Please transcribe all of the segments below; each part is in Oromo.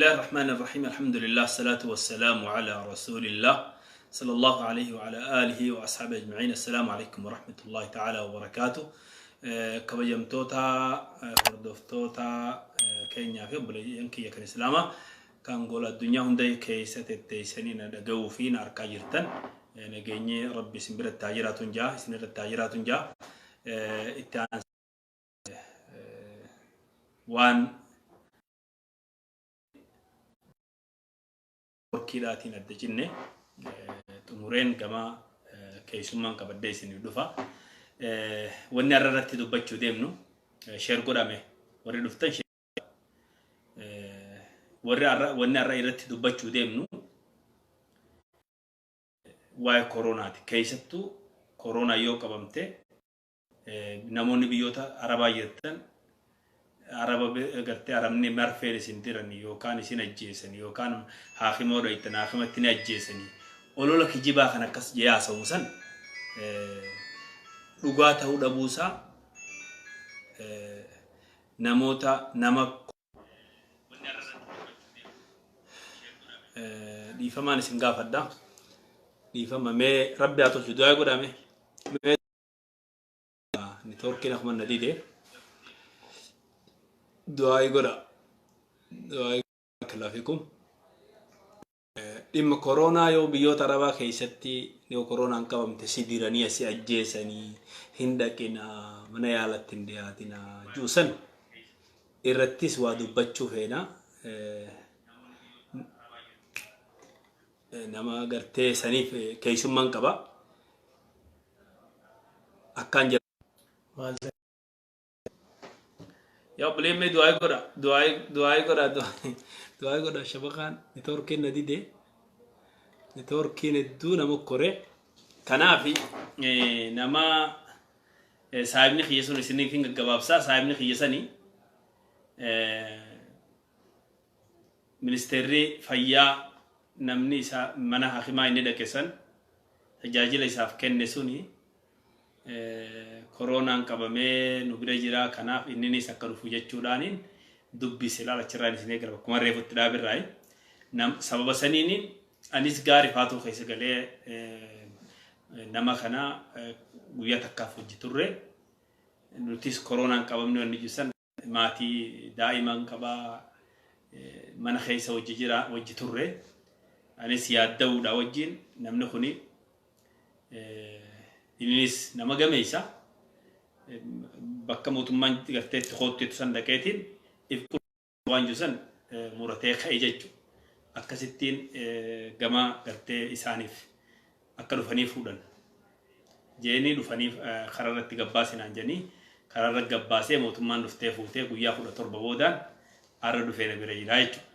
الله الرحمن الرحيم، الحمد لله، الصلاة والسلام على رسول الله صلى الله عليه وعلى آله وأصحابه أجمعين. السلام عليكم ورحمة الله تعالى وبركاته. Kabajamtoota hordoftoota keenyaa fi obboleeyyan kiyya kan Islaamaa kan gola addunyaa hunda keessa tetteessanii na dhaga'uu fi na arkaa jirtan, nageenyi Rabbi isin biratti haa jiraatun jaa, isin irratti haa jiraatun jaa. Itti waan morkiidhaatiin adda cinne xumureen gama keessummaan qabadhee isiniif dhufa. Wanni har'a irratti dubbachuu deemnu, share godhame warri dhuftan, warri har'a wanni har'a irratti dubbachuu deemnu waa'ee kooronaati. Keessattuu kooroonaa yoo qabamte, namoonni biyyoota Arabaa jirtan, Araba gartee Arabni marfeen isin diran yookaan isin ajjeesan yookaan haakimoo dhaytan haakimatti ni ajjeesanii, olola kijibaa kan akkas jee haasawu san dhugaa ta'uu dhabuusaa namoota nama dhiifamaan isin gaafadha. Dhiifama mee, Rabbi haa tolchu, du'aa godhame. Mee networkiin akkuma na dide, du'aa godha. Du'aa kalaafikum. Dhimma koronaa, yoo biyyoota Arabaa keessatti yoo koronaan qabamte si diranii asi ajjeesanii, hin dhaqinaa, mana yaalatti hin dhiyaatinaa juusan irrattis waa dubbachuu feena. Nama gartee saniif keessummaan qaba. Akkaan jedha. Maal? Yaa obboleen, mee du'aa godha, du'aa, du'aa godha, du'aa godha. Shabakaan networkiin na dide, networkiin hedduu nama kore. Kanaaf nama saahibni kiyya sun isiniif hin gaggabaabsaa. Saahibni kiyya sanii ministeerri fayyaa namni isaa mana hakimaa inni dhaqe san tajaajila isaaf kenne suni koronaan qabamee nu bira jira, kanaaf inninis akka dhufu jechuudhaaniin dubbise. Laala, achirraan isin eegala, bakkuma reefutti dhaabirraayi. Sababa saniin anis gaarii faatuu keessa galee nama kana guyyaa takkaaf hojii turre. Nutis koronaan qabamne wanni jiru maatii daa'iman qabaa mana keessa hojii jira, hojii turre. Anis yaadda'uudha wajjin namni kuni innis nama gameessa, bakka mootummaan gartee itti kootteetu san dhaqeetiin if waan jiru san muratee ka'e jechuudha. Akkasittiin gama gartee isaaniif akka dhufanii fuudhan. Jeenii dhufanii karaa irratti gabbaasinaan jedhanii, karaa irratti gabbaasee, mootummaan dhuftee fuutee, guyyaa 17 boodaan har'a dhufee na bira jira jechuudha.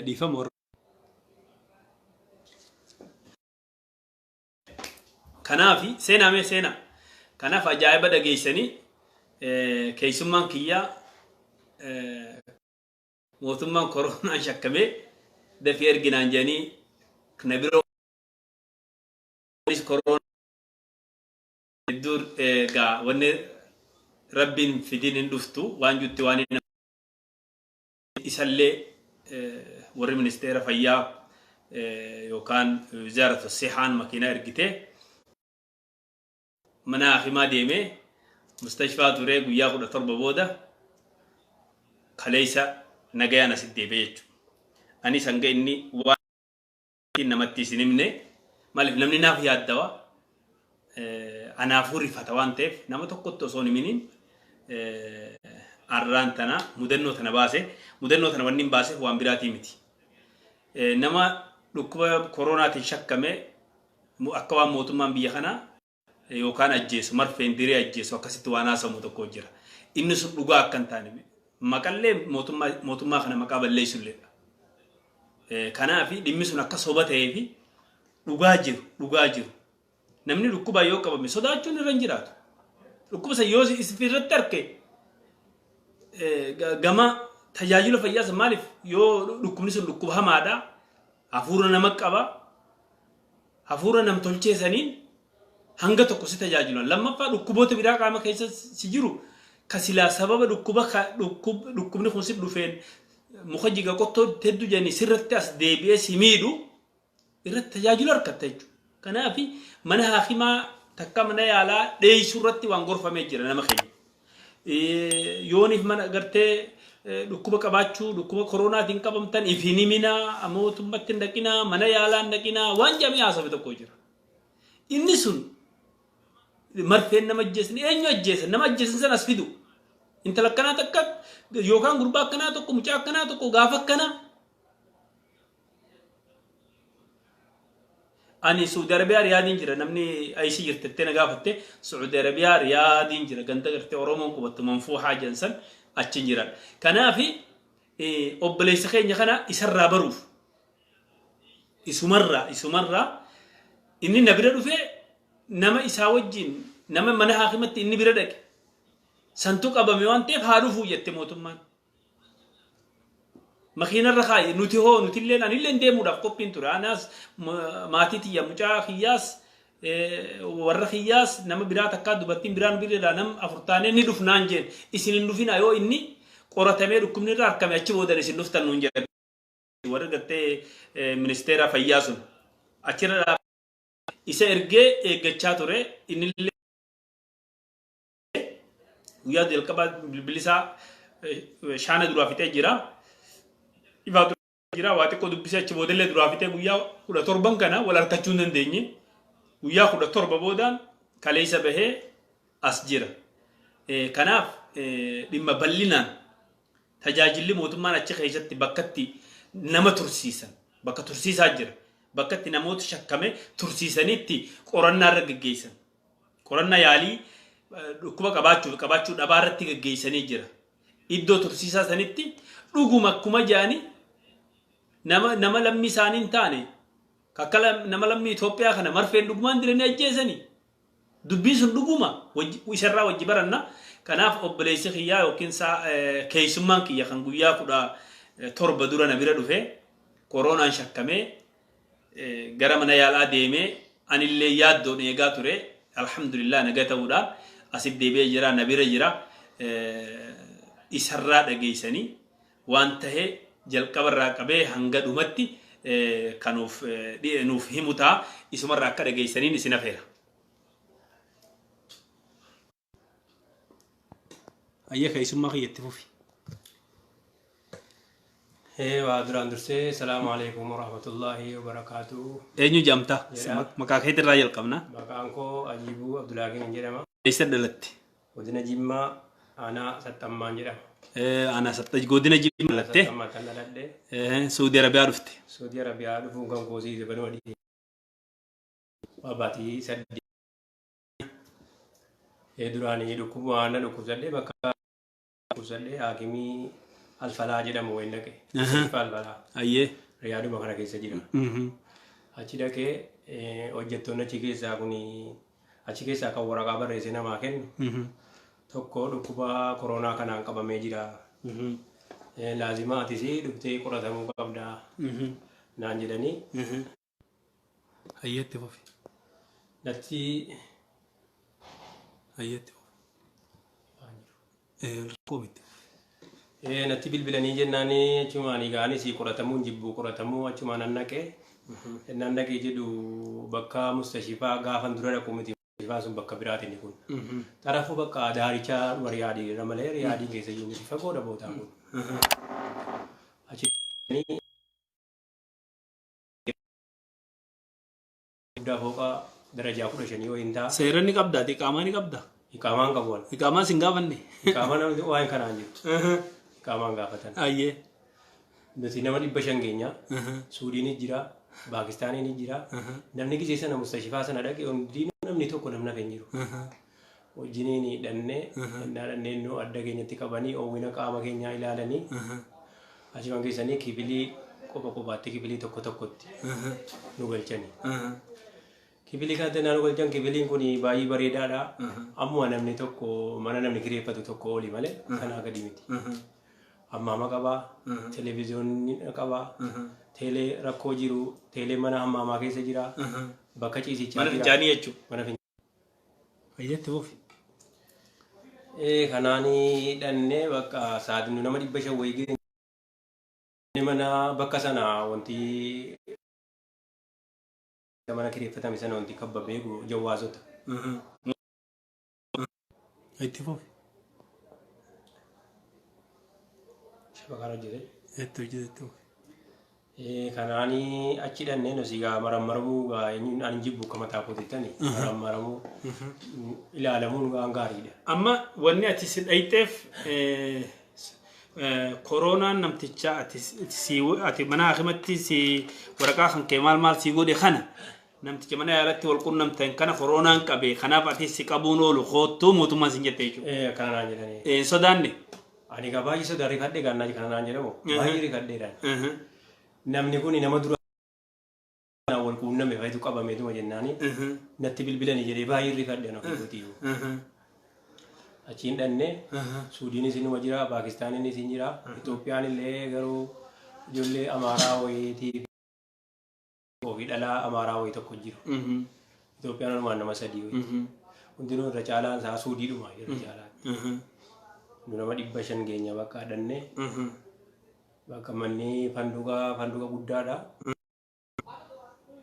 Dhiifama warra. Kanaaf seenaa, mee seenaa. Kanaaf ajaa'iba dhageessanii, keessummaan kiyyaa mootummaan koronaan shakkamee dafii erginaan jedhanii na bira koronaa hedduu gaa wanni Rabbiin fidin hin dhuftu waan jutti waan isallee warri ministeera fayyaa yookaan wizaaratu sihaan makiinaa ergitee mana hakimaa deemee mustashfaa turee, guyyaa 17 booda kaleessa nagayaan asitti deebi'e jechuudha. Anis hanga inni waan namatti isin himne, maaliif namni naaf yaaddawa, anaafuu rifata waan ta'eef, nama tokkotti osoo hin himiniin arraan tana mudannoo tana baase. Mudannoo tana wanni hin baaseef waan biraatii miti. Nama dhukkuba koronaatiin shakkame akka waan mootummaan biyya kanaa yookaan ajjeesu, marfeen diree ajjeesu, akkasitti waan haasamu tokko jira. Inni sun dhugaa akka hin taane, maqallee mootummaa kana maqaa balleessulleedha. Kanaaf dhimmi sun akka soba ta'ee fi dhugaa jiru. Namni dhukkubaa yoo qabame sodaachuun irra hin jiraatu. Dhukkuba san yoo irratti arke gama tajaajila fayyaa san, maaliif yoo dhukkubni sun dhukkuba hamaadha, hafuura nama qaba, hafuura nam tolchee saniin hanga tokko si tajaajilan. Lammaffaa, dhukkuboota biraa qaama keessa si jiru ka silaa sababa dhukkuba dhukkubni kun si dhufeen Muka jiga qottoo hedduu jedhanii sirratti as deebi'ee si miidhu irratti tajaajila argatta jechuudha. Kanaaf mana haakimaa takka mana yaalaa dheessuu irratti waan gorfamee jira nama keenya. Yooniif mana gartee dhukkuba qabaachuu, dhukkuba koronaatiin qabamtan if hin himinaa, mootummatti hin dhaqinaa, mana yaalaa hin dhaqinaa waan jedhamee haasawame tokko jira. Inni sun marfeen nama ajjeesan, eenyu ajjeesan, nama ajjeesan sana as fidu. Intala akkanaa takka yookaan gurbaa akkanaa tokko, mucaa akkanaa tokko gaafa akkanaa. Ani Saudi Arabiyaa Riyaadiin jira, namni ayisii jirtettee na gaafatte. Saudi Arabiyaa Riyaadiin jira, ganda gartee Oromoon qubattu Manfuuhaa jedhan san achi jira. Kanaaf obboleessa keenya kana isarraa baruuf isumarraa inni na bira dhufee, nama isaa wajjin nama mana haakimatti inni bira dhaqe santu qabame waan ta'eef haa dhufuu jette mootummaan. Makiinarra kaaye. Nuti hoo, nutilleen anilleen deemuudhaaf qophiin ture. Anaas maatii tiyya, mucaa kiyyaas, warra kiyyaas, nama biraa takkaa dubartiin biraa nu bira nam afur taanee ni dhufnaan jeen. Isin hin dhufinaa, yoo inni qoratamee dhukkubni irra argame achi boodan isin dhuftan nuun jedhan. Warri gartee ministeera fayyaa sun achirra isa ergee eeggachaa ture. Innillee guyyaa jalqabaa bilbilli isaa shaana duraa fixee jira. Ifaa jira, waa xiqqoo dubbisee achi boodallee duraa fixee guyyaa 17 kana wal harkachuu hin dandeenye. Guyyaa 17 boodaan kaleessa bahee as jira. Kanaaf dhimma bal'inaan tajaajilli mootummaan achi keessatti bakkatti nama tursiisan, bakka tursiisaa jira. Bakkatti namoota shakkame tursiisaniitti qorannaa irra geggeessan. Qorannaa yaalii dhukkuba qabaachuu fi qabaachuu dhabaa irratti geggeessanii jira. Iddoo tursiisaa sanitti dhuguma akkuma jedhani nama lammii isaanii hin taane, akka nama lammii Itoophiyaa kana marfeen dhugumaan diranii ajjeesanii. Dubbiin sun dhuguma isarraa wajji baranna. Kanaaf obboleessi kiyyaa yookiin keessummaan kiyya kan guyyaa 17 dura na bira dhufe koronaan shakkamee gara mana yaalaa deemee, anillee yaaddoon eegaa ture, alhamdulillah naga ta'uudhaan asitti deebi'ee jira, na bira jira. Isarraa dhageessanii waan tahe jalqabarraa qabee hanga dhumatti kanuuf nuuf himu ta'a. Isumarraa akka dhageessaniin isin afeera. Ayya, keessummaa kiyyatti fufi. Waa duraan dursee salaamu alaikum warahmatullaahi wabarakaatu. Eenyu jedhamta? Jedha. Maqaa keetirraa jalqabna. Maqaan koo Ajiibuu Abdulhaakim jedhama. Eessa dhalatte? Godina Jimmaa, aanaa Saxxammaan jedhama. Aanaa Saxxa, godina Jimmaa dhalatte. Saxxammaa kan dhaladhe. Saudi Arabiyaa dhufte. Saudi Arabiyaa dhufuun kan koosii zabanuu adii. Waa baatii 8. Duraanii dhukkuba waan na dhukkubsadhee, bakka dhukkubsadhee haakimii Alfalaa jedhamu wayin dhaqe. Alfalaa. Riyaaduma kana keessa jira. Achi dhaqee hojjettoonni achi keessaa kun, achi keessaa kan waraqaa barreessee namaa kennu tokko dhukkuba koronaa kanaan qabamee jira. Laazima atis dhuftee qoratamuu qabda naan jedhanii. Hayyeetti fufi. Natti Hayyeetti fufi. Rakkoo miti. Natti bilbilanii jennaan achumaan ga'anis qoratamuu hin jibbu, qoratamuu achumaan nan dhaqee. Nan dhaqee jedhu bakka mustashifaa gaafan dura dhaqu miti. Mustashifaan sun bakka biraati inni kun. Xarafuu bakka daaricha Riyaadii irra malee Riyaadiin keessa iyyuu miti, fagoodha bootaan kun. Achi guddaa fooqa darajaa 15 wayiin ta'a. Seera ni qabda, ati iqaamaa ni qabda. Iqaamaan qabu ani. Iqaamaa sin gaafanne. Iqaamaa namni waa'een kanaan jirtu. Iqaamaan gaafatan. Nuti nama 500 keenya. Suudiinis jira, Paakistaaniinis jira. Namni gisee sana mustashifaa sana dhaqe hundinuu namni tokko namni hafe hin jiru. Wajjiniin dhannee, innaa dhannee nu adda keenyatti qabanii oowwina qaama keenyaa ilaalanii achumaan keessanii kifilii qopha qophaatti, kifilii tokko tokkotti nu galchanii. Kifilii kanatti nu galchan, kifiliin kun baay'ee bareedaadha. Ammuma namni tokko mana namni kireeffatu tokko oli malee kanaa gadi miti. Hammaama qabaa, televezyiyoonni qabaa, teelee rakkoo jiru, teelee mana hammaamaa keessa jira, bakka ciisichaa Mana jira. fincaanii jechuudha. Mana fincaanii. Hayyeetti fufi. Kanaanii dhannee bakka sa'aatii nu nama 500 wayii. Mana bakka sana wanti mana kireeffatame sana wanti kabbabee jawwaazota. Itti fufi. Shabakaan hojjete. Itti hojjete itti fufi. Kanaanii achi dhannee nuti gaa marammaramuu gaa eenyuun ani jibbu akka mataa kootittani marammaramuu ilaalamuun waan gaariidha. Amma wanni ati si dhayxeef koronaan namticha ati si ati mana hakimatti si waraqaa kan kee maal maal si godhe kana namticha mana yaalatti wal qunnamtan kana koronaan qabe, kanaaf ati si qabuun oolu koottuu mootummaan sin jette jechuudha. Akkana naan jedhanii. Hin sodaanne. Ani gaa baay'ee sodaa rifadhe gaa kana naan jedhamu baay'ee rifadheedhaan. Namni kun nama dura wal quunname fayitu qabameetuma jennaani natti bilbilanii jedhee baay'ee rifadhe ofii kootiyyuu. Achiin dhannee Suudiinis inuma jira, Paakistaaniinis hin jira, Itoophiyaan illee garuu ijoollee Amaaraa wayiitii fi dhalaa Amaaraa wayii tokko jiru. Itoophiyaan walumaan nama sadii wayii. Hundinuu irra caalaan isaa Suudiidhuma irra caalaan. Nu nama 500 geenya bakka dhannee bakka manni fanduqa guddaadha.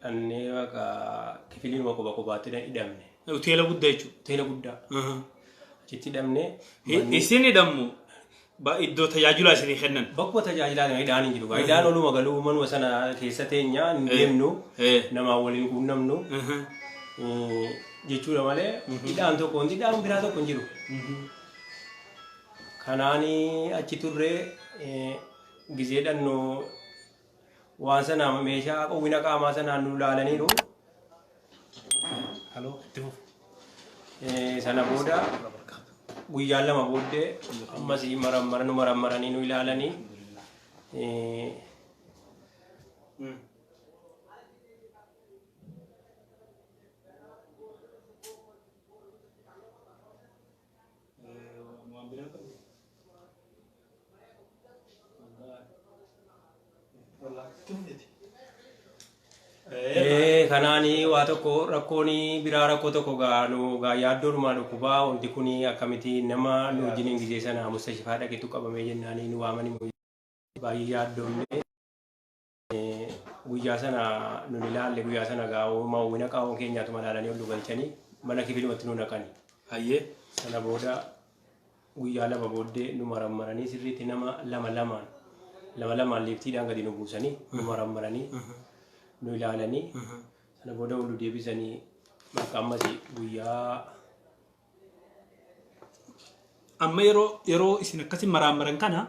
Dhannee bakka kifiliinuma qoba qobaatti hidhamne. Hoteela guddaa jechuudha. Hoteela guddaa. Achitti hidhamne. Isin hidhammu iddoo tajaajilaa isinii kennan. Bakkuma tajaajilaa hidhaan hin jiru. Hidhaan oluma galuu manuma sana keessa teenya hin deemnu, namaa waliin quunnamnu jechuudha malee hidhaan tokko wanti hidhaan biraa tokko hin jiru. Kanaanii achi turree gizee dhannu waan sana meeshaa qowwina qaamaa sanaan nu ilaalaniiru. Haloo itti fufu. Sana booda guyyaa 2 booddee ammas marammara nu marammaranii nu ilaalanii. Waan biraa qabdu? Kanaanii waa tokko rakkoon biraa rakkoo tokko gaa nu gaa yaaddoodhuma dhukkubaa wanti kun akkamitti nama nu wajjin gizee sana mustashifaa dhaqetu qabamee jennaanii nu waamanii baay'ee yaaddoomne. Guyyaa sana nun ilaalle, guyyaa sana gaa hawwina qaama keenyaatuma ilaalanii ol nu galchanii mana kifilumatti nu naqani. Hayyee. Sana booda guyyaa 2 booddee nu marammaranii sirriitti nama lama lamaan lama lamaan liiftiidhaan gadi nu buusanii nu marammaranii nu ilaalanii sana booda ol nu deebisanii bakka ammas guyyaa. Amma yeroo isin akkasi maraammaran kana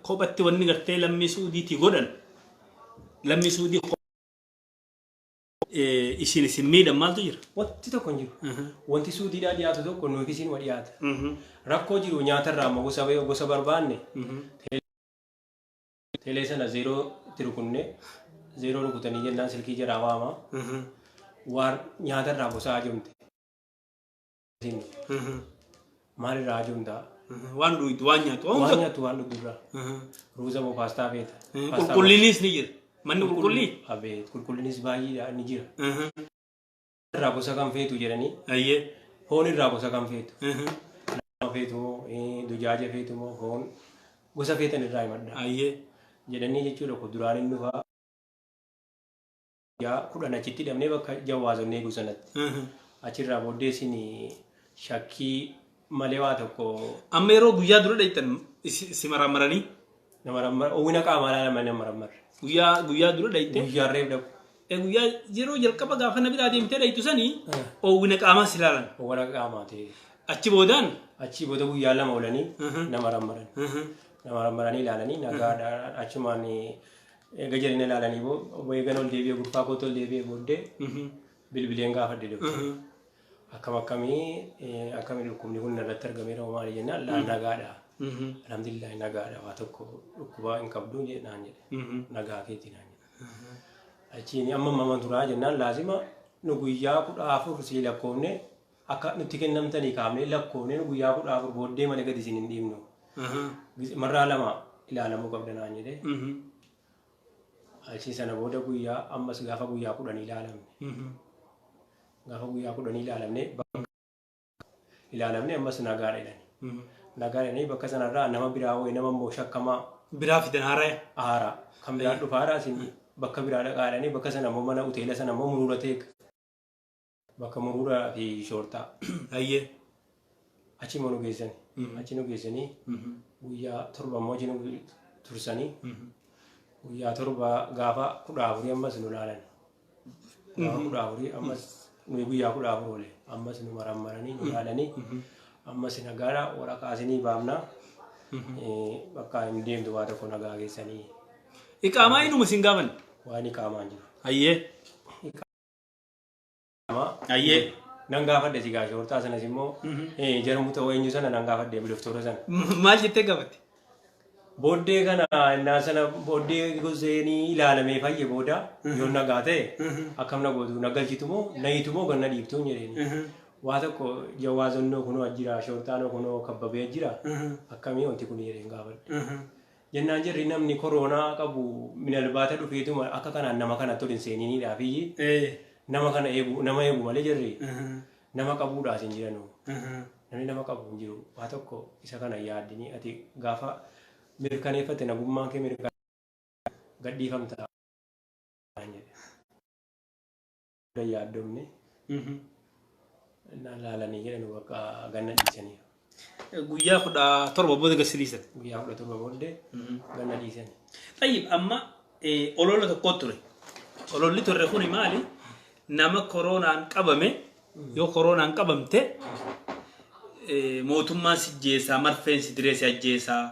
kophatti wanni gartee lammii Suudiitii godhan, lammii Suudii isin miidhan maaltu jira? Wanti tokko hin jiru. Wanti Suudiidhaa dhiyaatu tokko nuufis isinuma dhiyaata. Rakkoo jiru nyaatarraa amma gosa gosa barbaanne teelee sana zeeroo itti rukunne, zeeroo rukutanii jennaan silkii jaraa waama. Waan nyaatarraa gosa ajumte. Maalirraa ajumtaa? Waan dhugdu, waan nyaatu. Waan nyaattu, waan dhugdurraa. Ruuza moo paastaa feeta? Qulqullinis ni jira. Manni qulqullii? Abeet, qulqullinis baay'eedha ni jira. Irraa gosa kan feetu jedhanii foon irraa gosa kan feetu. Nama feetu moo dujaaja feetu moo foon gosa feetan irraa himadha. Jedhanii jechuudha kuduraan inni dhufaa. Guyyaa 10 achitti hidhamnee bakka jawwaazonni eeguu sanatti. Achirraa booddee isin shakkii malee waa tokko. Amma yeroo guyyaa dura dhayxan si maraammaranii? Nama rammara owwina qaamaa ilaalama nama rammarre. Guyyaa dura dhayxee? Guyyaa reef dhaqu. Guyyaa yeroo jalqaba gaafa na biraa deemtee dhayxu sanii oowwina qaamaa si ilaalan. Owwina qaamaa ta'e. Achi boodaan? Achi booda guyyaa 2 oolanii nama rammaran. Nama rammaranii ilaalanii nagaadha achumaan eega jedhanii ilaalanii eegan ol deebi'ee gurfaa kootu ol deebi'ee booddee bilbileen gaafadhe doktora. Akkam akkamii akkamii dhukkubni kun irratti argameera maali jennaan laa nagaadha. Alhamdulillah nagaadha, waa tokko dhukkuba hin qabdu naan jedhe. Nagaa keeti naan jedhe. Achiin amma amma turaa jennaan laazima nu guyyaa 14 sii lakkoofne akka nutti kennamtanii kaafnee lakkoofne nu guyyaa 14 booddee malee gadi isin hin dhiibnu. Marraa 2 ilaalamuu qabda naan jedhe. Achii sana booda guyyaa ammas gaafa guyyaa 10 ilaalamne. Gaafa guyyaa 10 ilaalamne ilaalamne ammas nagaadha jedhani. Nagaa jedhanii bakka sanarraa nama biraa wayii nama immoo shakkamaa Biraa fidan haaraya. Haaraa. Kan biraa dhufaadha isin bakka biraa dhaqaadhanii bakka sana immoo mana hoteela sana immoo muruura teeka. Bakka muruuraa fi shoortaa. Ayyee. Achi immoo nu geessani. Achi nu geessanii guyyaa 7 immoo achi nu tursanii guyyaa 7 gaafa 14 ammas nu laalan. Gaafa 14 ammas nuyi guyyaa 14 oole ammas nu marammaranii nu laalanii ammas nagaadha waraqaa isinii baafna. Bakka hin deemtu waa tokko nagaa keessanii. Iqaamaa inuma isin gaafanne. Waan iqaamaan jiru. Ayyee. Ayyee. Nan gaafadhe si gaashe hortaa sanas immoo jarmu ta'uu eenyu sana nan gaafadhe biloftoota sana. Maal jettee gaafatte? Booddee kana innaa sana booddee goseenii ilaalamee fayye booda yoo nagaa ta'e akkam na gootu na galchitu moo na hiitu moo ganna dhiiftuu jedheeni. Waa tokko jawaazonnoo kunoo jira shoortaanoo kunoo kabbabee jira akkamii wanti kun jedheen gaafadhe. Jennaan jarri namni koroonaa qabu minalbaata dhufeetuma akka kanaan nama kanatti ol hin seeniniidhaaf nama kana eegu nama eegu malee jarri nama qabuudhaas hin jiranu. Namni nama qabu hin jiru. Waa tokko isa kana yaaddini ati gaafa mirkaneeffatte nagummaan kee mirkaneeffatte gadhiifamta jedhe. Yaaddomne naan laalanii jedhan bakka ganna dhiisanii. Guyyaa 17 booda gad si dhiisan. Guyyaa 17 booddee ganna dhiisan. Tayyib amma olola tokko ture. Ololli turre kuni maali? Nama koronaan qabame yoo koronaan qabamte mootummaan si jeesaa marfeen si diree si ajjeesaa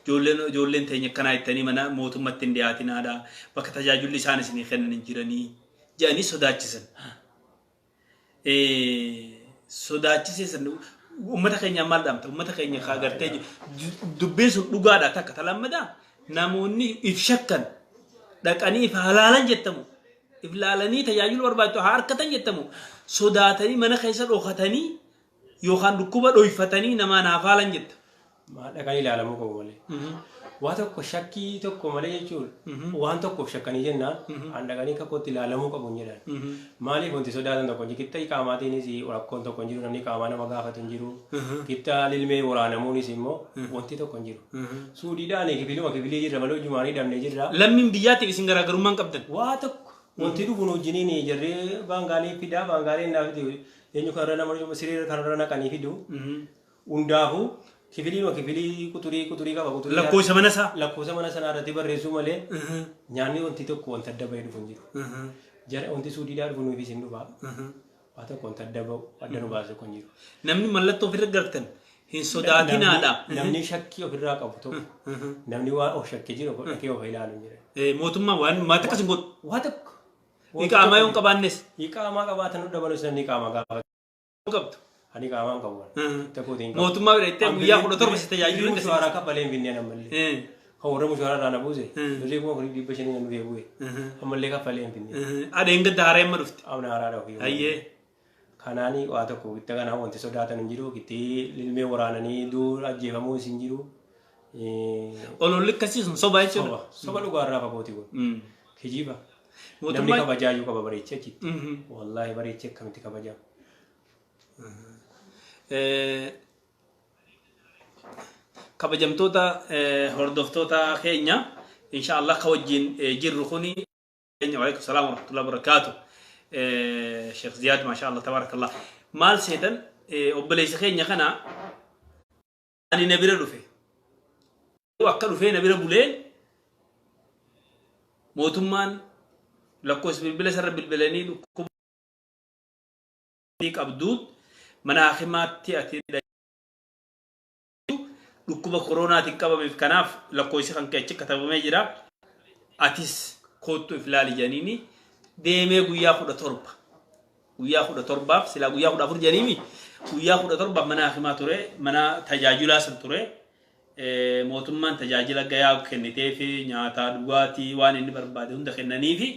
ijoolleen teenya akkanaa jettanii mana mootummatti hin dhiyaatinaadha bakka tajaajilli isaan isinii kennan hin jiranii jedhanii sodaachisan. Sodaachisee san uummata keenyaan maal dhaamta? Uummata keenya kaa gartee dubbiin sun dhugaadha takka ta lammadaa namoonni if shakkan dhaqanii if halaalan jettamu if laalanii tajaajila barbaachuu haa harkatan jettamu sodaatanii mana keessa dhokatanii yookaan dhukkuba dhoyfatanii namaan haa faalan jetta. Maa dhaqanii ilaalamuu qabu malee. Waa tokko shakkii tokko malee jechuun waan tokkoof shakkanii jennaan an dhaqanii akka kootti ilaalamuu qabu hin jedhan. Maaliif wanti sodaatan tokko hin jiru. Qixxa iqaamaatiinis rakkoon tokko hin jiru namni qaamaa nama gaafatu hin jiru. Qixxa lilmee waraanamuunis immoo wanti tokko hin jiru. Suudiidhaan kifiluma kifilii jirra malee hojumaanii dhabnee jirra. Lammiin biyyaatiif isin garaagarummaa hin qabdan. Waa tokko wanti dhufu nu wajjiniin jarree baangaalee fidaa baangaalee naa fidu eenyu kanarra nama siree kanarra naqanii fidu. Hundaafuu kifiliima kifilii quxurii quxurii qaba quxurii. Lakkoofsa mana isaa. Lakkoofsa mana sanaa irratti barreessuu malee nyaanni wanti tokko wanta adda bahee dhufu hin jiru. Jara wanti suudiidhaa dhufu nuufis hin dhufa. Waa tokko wanta adda bahu adda nu baasu tokko hin jiru. Namni mallattoo ofirra gartan hin sodaatinaadha. Namni shakkii ofirraa qabu tokko namni waan of shakkee jiru dhaqee of ilaalu hin jira. Mootummaan waan maal akkas hin godhu. Waa tokko. Iqaamaa yoo hin qabaannes. Iqaamaa qabaatan nu dabalus namni iqaamaa gaafata. Qabdu. Ani iqaamaa hin qabu. Itti kootii hin qabu. Mootummaa bira itti guyyaa 17 si tajaajilu Birrii mushaaraa kaffalee hin finneen ammallee. Kan warra mushaaraa irraa na buuse birrii 4,500 na dhufee bu'e. Ammallee kaffalee hin finneen. Adeen gadda haaraa amma dhufte. Amna haaraadha ofii. Ayyee. Kanaani waa tokko gitta kanaa wanti sodaatan hin jiru. Gitti lilmee waraananii dur ajjeefamuus hin jiru. Ololli akkasii sun soba jechuudha. Soba. Soba dhugaarraa fagooti kun. Kijiba. Namni Mootummaan kabajaayyuu qaba bareechee achitti. Wallaahi bareechee akkamitti kabajama. Kabajamtoota hordoftoota keenya insha Allah ka wajjin jirru kuni waalaikum salaam warahmatullahi wabarakaatu. Sheekh Ziyaad maasha Allah tabaarakallah. Maal seetan obboleessa keenya kana ani na bira dhufe. Akka dhufee na bira bulee mootummaan lakkoofsa bilbila isarra bilbilanii dhukkuba qabduut mana hakimaatti ati dhukkuba koronaatiin qabameef kanaaf lakkoofsi kan kee achi katabamee jira. Atis koottu if laali jedhaniini deemee guyyaa 17 guyyaa 17f silaa guyyaa 14 jedhaniimi guyyaa 17f mana hakimaa ture mana tajaajilaa san ture. Mootummaan tajaajila gayaa kennitee fi nyaataa dhugaatii waan inni barbaade hunda kennanii fi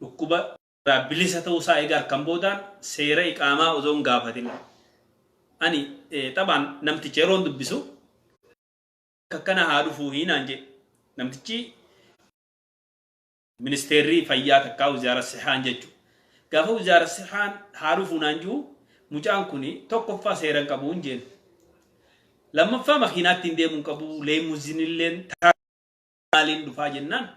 dhukkuba irraa bilisa ta'uu isaa egaa harkan boodaan seera iqaamaa osoo hin gaafatin. Ani xabaan namticha yeroon dubbisu akkana haa dhufuu hiinaan jedhe. Namtichi ministeerri fayyaa takkaa wizaara sihaan jechuudha. Gaafa wizaara sihaan haa dhufuu naan jiru mucaan kun tokkoffaa seera hin qabu hin jeen. Lammaffaa makiinaatti hin deemuu hin qabu leemuzinilleen Maaliin dhufaa jennaan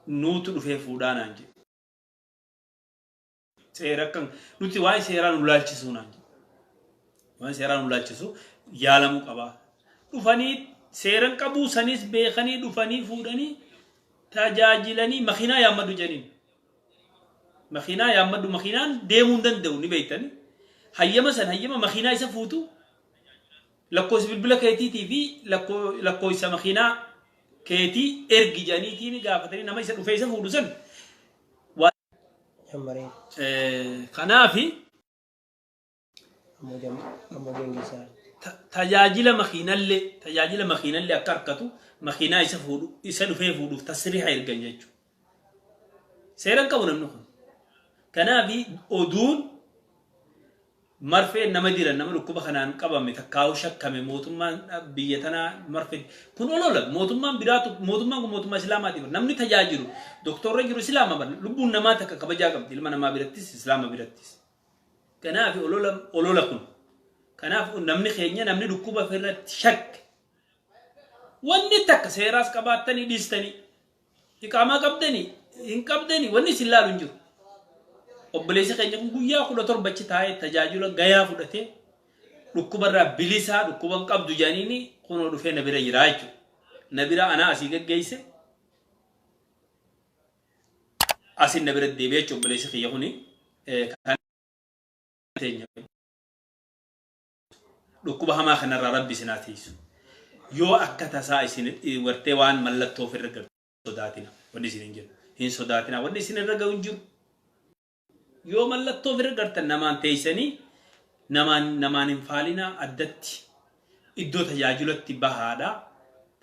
nuutu dhufee fuudhaa naan jedhe. Seera akkan nuti waa'ee seeraa nu laalchisuu naan jedhe. Waa'ee seeraa nu laalchisu yaalamuu qabaa. Dhufanii seeran qabuu sanis beekanii dhufanii fuudhanii tajaajilanii makiinaa yaammadhu jedhaniin. Makiinaa yaammadhu, makiinaan deemuu hin danda'u ni beektani. Hayyama san, hayyama makiinaa isa fuutu, lakkoofsa bilbila keetiitii fi lakkoofsa makiinaa keetii ergi jedhaniitiin gaafatanii nama isa dhufee isa fuudhu san. Jammaree. Kanaafi Ammoo geengessaa. Tajaajila makiinallee akka harkatu makiinaa isa fuudhu, isa dhufee fuudhuuf tasriiha ergan jechuudha. Seera hin qabu namni kun. Kanaafi oduun marfee nama diran, nama dhukkuba kanaan qabame takkaa'u shakkame, mootummaan biyya tanaa marfee kun olola. Mootummaan biraatu, mootummaan kun mootummaa islaamaati. Namni tajaajilu doktorra jiru islaama bara. Lubbuun namaa takka kabajaa qabdi ilma namaa birattis islaama birattis. Kanaaf olola olola kun. Kanaaf namni keenya, namni dhukkuba ofirratti shakke, wanni takka seeraas qabaattanii dhiistanii, iqaamaa qabdanii hin qabdanii, wanni isin laalu hin jiru. Obboleessi keenya kun guyyaa 17 achi taa'ee tajaajila gayaa fudhatee dhukkubarraa bilisaa, dhukkuba hin qabdu jedhaniini kunoo dhufee na bira jira jechuudha. Na bira anaa asii geggeesse, asin na bira deebi'ee jechuudha obboleessi kiyya kuni. Kan teenya dhukkuba hamaa kanarraa Rabbi isin haa tiisu. Yoo akka tasaa isin wartee waan mallattoo ofirra galtu sodaatina. Wanni isin hin jiru. Hin sodaatina. Wanni isin irra gahu hin jiru. Yoo mallattoo ofirra gartan namaan teessanii namaan hin faalinaa, addatti iddoo tajaajilatti bahaadha.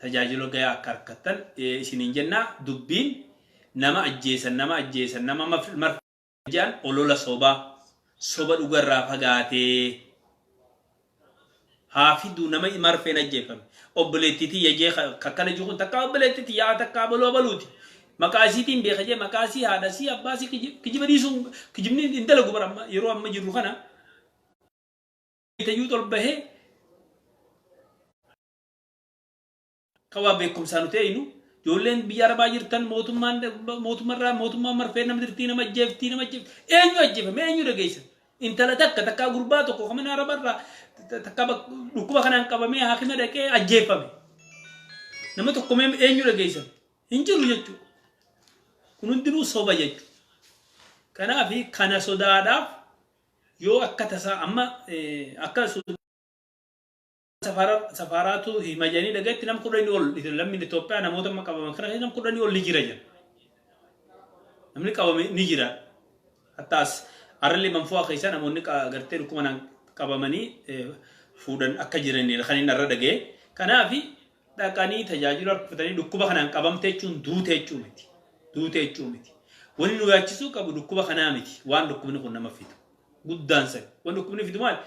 Tajaajila gayaa akka harkattan isin hin jennaa. Dubbiin nama ajjeesan, nama ajjeesan, nama marfaan olola sobaa, soba dhugarraa fagaatee haa fiduu. Nama marfeen ajjeefame obboleettii tiyya jee kakkana jiru kun takka obboleettii tiyya takka abaluu abaluuti. Maqaa isiitiin beeka jee, maqaa isii, haadha isii, abbaa isii kijiba dhiisuun kijibni hin dalagu bara amma yeroo amma jirru kana tayyuu ol bahee kawaa beekumsaa nuti eenyu. Ijoolleen biyya arabaa jirtan, mootummaan mootummarraa mootummaan marfee nama dirtii, nama ajjeeftii, nama ajjeeftii, eenyu ajjeefame, eenyu dhageessan? Intala takka takkaa gurbaa tokko kamana arabarraa takka dhukkuba kanaan qabamee haakima dhaqee ajjeefame nama tokko mee eenyu dhageessan? Hin jiru jechuudha. Kun hundinuu soba jechuudha. Kanaaf kana sodaadhaaf yoo akka tasaa amma akka safaaraatu hima jedhanii dhagayetti nama 10 ol lammiin Itoophiyaa namoota amma qabaman kana keessa nama 10 ol ni jira jedha. Namni qabame ni jira. Hattaas har'allee manfu'aa keessa namoonni gartee dhukkuba kanaan qabamanii fuudhan akka jiranidha kan inni irra dhagaye. Kanaaf dhaqanii tajaajila harkifatanii dhukkuba kanaan qabamte jechuun duute jechuu miti. Duute jechuu miti. Wanni nu yaachisuu qabu dhukkuba kanaa miti. Waan dhukkubni kun nama fidu. Guddaan sani. Wanni dhukkubni fidu maali?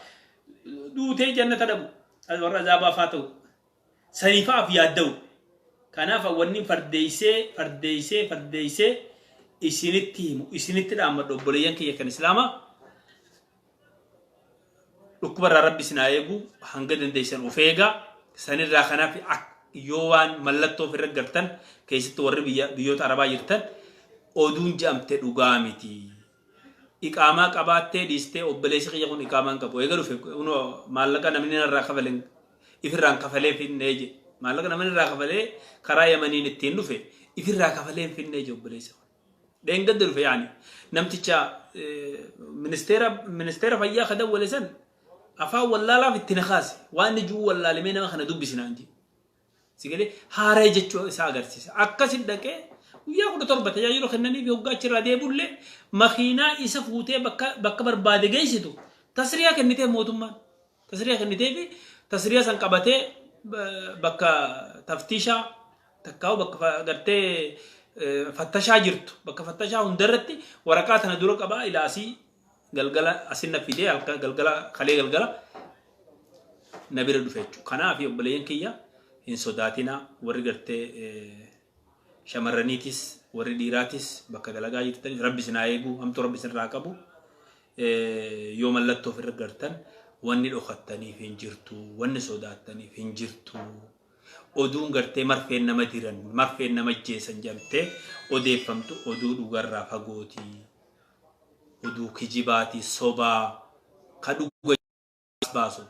Duutee jannata dhabu. Warra azaabaa faa ta'u. Saniifaaf yaadda'u. Kanaaf wanni fardeessee fardeessee fardeessee isinitti himu, isinitti dhaammadhu, obboleeyyan kiyya kan islaamaa, dhukkuba irraa Rabbi isin haa eegu. Hanga dandeessan of eegaa sanirraa. Kanaaf yoo waan mallattoo ofirra gartan, keessatti warri biyyoota arabaa jirtan, oduun je'amte dhugaa miti. Iqaamaa qabaattee dhiistee, obboleessi kiyya kun iqaamaa hin qabu. Eega dhufe kunoo maallaqa namni narraa kafaleen ifirraan kafalee finnee je. Maallaqa namni irraa kafalee karaa Yamaniin ittiin dhufe ifirraa kafalee hin finnee je obboleessi kun. Dheengadda dhufe yaani namticha ministeera fayyaa ka dawwale san afaan wallaalaaf itti na kaase, waan inni jiru wallaalimee nama kana dubbisinaan je. Sigalee haaree jechuu isaa agarsiisa. Akkasin dhaqee guyyaa 17 tajaajila kennaniif hoggaa achirraa deebullee makiinaa isa fuutee bakka barbaade geessitu tasriyaa kennitee mootummaan. Tasriyaa kennitee fi tasriyaa san qabatee bakka taftiishaa takkaa'u, bakka gartee fattashaa jirtu, bakka fattashaa hundarratti waraqaa tana dura qabaa ilaasii galgala asin na fidee halkan galgala kalee galgala na bira dhufe jechuudha. Kanaaf obboleeyyan kiyya, hin sodaatinaa. Warri gartee shamarraniitis warri dhiiraatis bakka dalagaa jirtan, Rabbi isin haa eegu, hamtuu Rabbi isin irraa qabu. Yoo mallattoo ofirra gartan wanni dhokattaniif hin jirtu, wanni sodaattaniif hin jirtu. Oduun gartee marfeen nama diran, marfeen nama ajjeesan jedhamtee odeeffamtu oduu dhugarraa fagooti. Oduu kijibaati, sobaa, ka dhuga as baasu.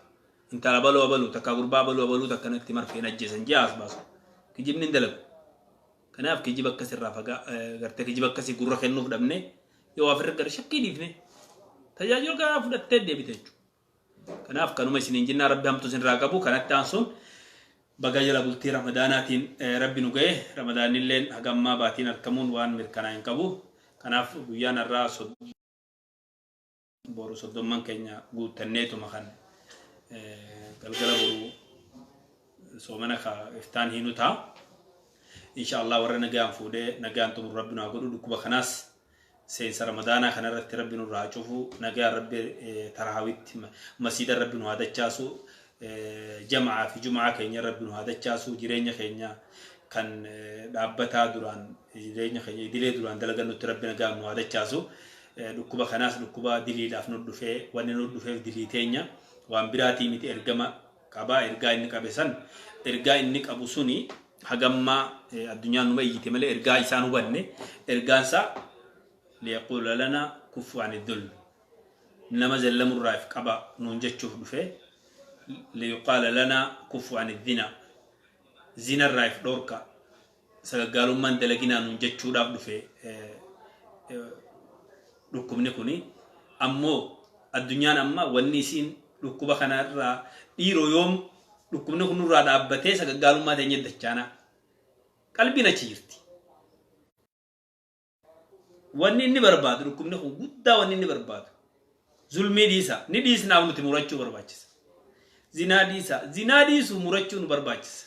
Intala baluu abaluu takka gurbaa baluu abaluu takka natti marfeen ajjeesan jee as baasu. Kijibni hin dalagu. Kanaaf kijiba akkasirraa fagaa gartee kijiba akkasii gurra kennuuf dhabne yoo waa firra gara shakkii dhiifne tajaajila garaa fudhattee deebite jechuudha. Kanaaf kanuma isiniin jinnaa, Rabbi hamtuu isinirraa qabu. Kanatti aansuun baga jala bultii Ramadaanaatiin Rabbi nu ga'e. Ramadaanilleen haga ammaa baatiin argamuun waan mirkanaa hin qabu. Kanaaf guyyaan har'aa boru 30n keenya guuttanneetuma kan galgala boru soomana ka iftaan hiinu ta'a. Insha Allah warra nagaan fuudhee nagaan xumuru Rabbi nu haa godhu. Dhukkuba kanaas seensa Ramadaanaa kanarratti Rabbi nurraa haa cufu. Nagaan Rabbi taraawitti masiida Rabbi nu haa dachaasu. Jama'aa fi juma'aa keenya Rabbi nu haa dachaasu. Jireenya keenya kan dhaabbataa duraan, jireenya keenya idilee duraan dalagannutti Rabbi nagaan nu haa dachaasu. Dhukkuba kanaas dhukkuba diliidhaaf nu dhufee, wanni nu dhufeef dilii teenya, waan biraatii miti. Ergama qabaa, ergaa inni qabe san, ergaa inni qabu suni hagammaa addunyaan numa iyyite malee ergaa isaan hubanne. Ergaan isaa liyaquula lana kuffu ani dhulm, nama zallamurraa if qaba nuun jechuuf dhufe. Liyuqaala lana kuffu ani zina, zinarraa if dhoorka, sagaggaalummaan dalaginaa nuun jechuudhaaf dhufe dhukkubni kuni. Ammoo addunyaan amma wanni isiin dhukkuba kanarraa dhiiroo yoom dhukkubni kun nurraa dhaabbatee sagaggaalummaa teenya dachaanaa qalbiin achi jirti. Wanni inni barbaadu, dhukkubni kun guddaa, wanni inni barbaadu zulmii dhiisa, ni dhiisnaaf nuti murachuu barbaachisa. Zinaa dhiisa, zinaa dhiisu murachuu nu barbaachisa.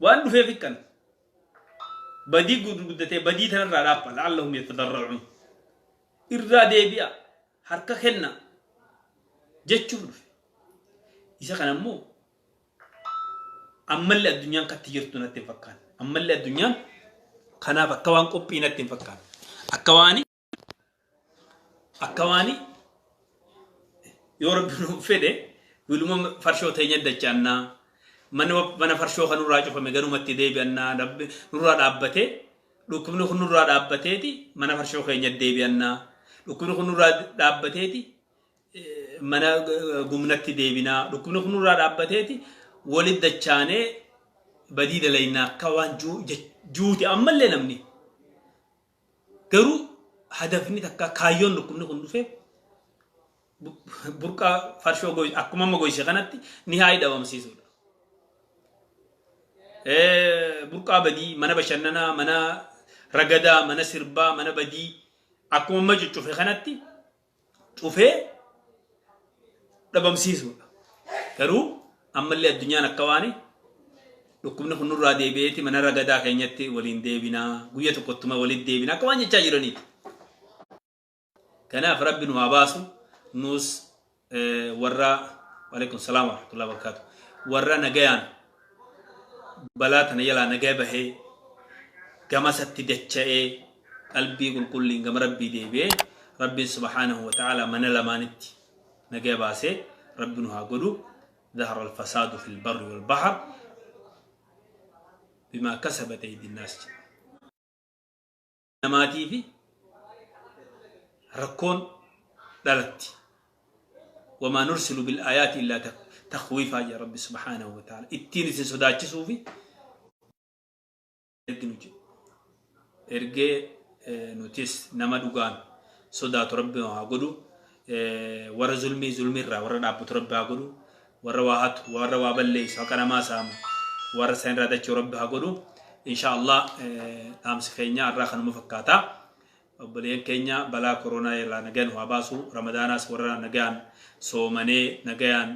Waan dhufeef hikkana. Badii guddatee badii tanarraa dhaabba, la'allahum yatadarra'uun. Irraa deebi'a, harka kenna jechuuf dhufe. Isa kana immoo ammallee addunyaan katti jirtu natti hin fakkaanne. Ammallee addunyaan kanaaf akka waan qophii natti hin fakkaanne. Akka waani yoo Rabbi nu fedhe wiluma farshoo teenya dachaannaa, mana farshoo kan nurraa cufame ganumatti deebi'annaa, Rabbi nurraa dhaabbatee, dhukkubni kun nurraa dhaabbateeti mana farshoo keenya deebi'annaa, dhukkubni kun nurraa dhaabbateeti mana gumnatti deebinaa, dhukkubni kun nurraa dhaabbateeti walit dachaanee badii dalaynaa akka waan juuti ammallee namni. Garuu hadafni takka kaayyoon dhukkubni kun dhufe burqaa farshoo akkuma amma goyse kanatti ni haa dhabamsiisuudha. Burqaa badii, mana bashannanaa, mana ragadaa, mana sirbaa, mana badii akkuma amma cuccufe kanatti cufee dhabamsiisuudha. Garuu ammallee addunyaan akka waan dhukkubni kun nurraa deebi'eeti mana ragadaa keenyatti waliin deebinaa, guyya tokkottuma waliin deebinaa akka waan jechaa jiraniiti. Kanaaf Rabbi nu haa baasu. Nus warra, waalaikum salaam wa rahmatullahi wa barakaatu, warra nagayaan balaa tana jalaa nagaya bahee gamasatti dacha'ee qalbii qulqulliin gama Rabbii deebi'ee Rabbiin subhaanahu wa ta'ala mana lamaanitti nagaya baasee Rabbi nu haa godhu. ظهر الفساد في البر والبحر بما كسبت أيدي الناس. Namaatii fi rakkoon dhalatti. وما نرسل بالآيات إلا تخويفا يا ربي سبحانه وتعالى. Ittiin isin sodaachisuu fi erginu jedhu. Ergee nutis nama dhugaan sodaatu Rabbi haa godhu. Warra zulmii zulmiirraa warra dhaabbatu Rabbi haa godhu. Warra waa hatu, warra waa balleessu, haqa namaa saamu warra san irraa dachuu Rabbi haa godhu. Insha Allah dhaamsi keenya irraa kanuma fakkaata. Obboleeyyan keenya, balaa koronaa irraa nagaan haa baasu. Ramadaanaas warra nagaan soomanee nagayaan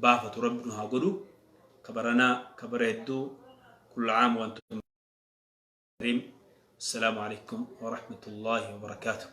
baafatu Rabbi nu haa godhu. Kabaranaa kabara hedduu. كل عام وأنتم بخير. السلام عليكم ورحمة الله وبركاته.